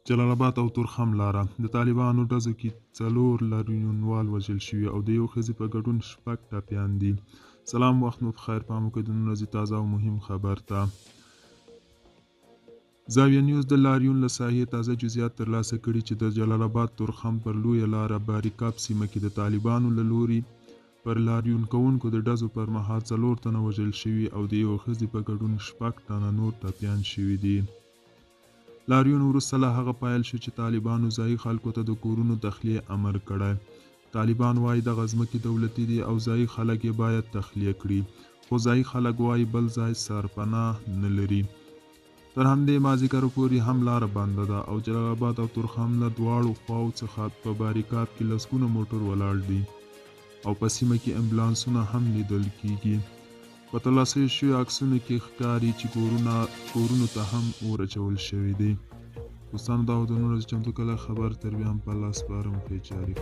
جلال اباد او تورخم لاره، د طالبانو ډزو کې څلور لاریونوال وژل شوي او د یو ښځې په ګډون شپږ ټپیان دي. سلام، وخت مو په خیر. پام وکړئ د نن ورځې تازه او مهم خبر ته. زاویه نیوز د لاریون له ساحې تازه جزئیات ترلاسه کړي چې د جلال اباد تورخم پر لویه لاره باریکاب سیمه کې د طالبانو له لوري پر لاریون کوونکو د ډزو پر مهال څلور تنه وژل شوي او د یو ښځې په ګډون شپږ تنه نور ټپیان شوي دي. لاریون وروسته له هغه پیل شو چې طالبانو ځايي خلکو ته د کورونو تخلیې امر کړی. طالبان وايي دغه ځمکې دولتي دي او ځايي خلک یې باید تخلیه کړي، خو ځايي خلک وايي بل ځای سرپناه نه لري. تر همدې مازیګر پورې هم لاره بنده ده او جلال اباد او تورخم له دواړو خواو څخه په باریکاب کې لسګونه موټر ولاړ دي او په سیمه کې امبولانسونه هم لیدل کیږي. په ترلاسه شویو عکسونو کې ښکاري چې کورونو ته هم اور اچول شوی دی. دوستانو، دا و د نن ورځې چمتو کړی خبر. تر بیا هم په الله سپارم، ښې چارې.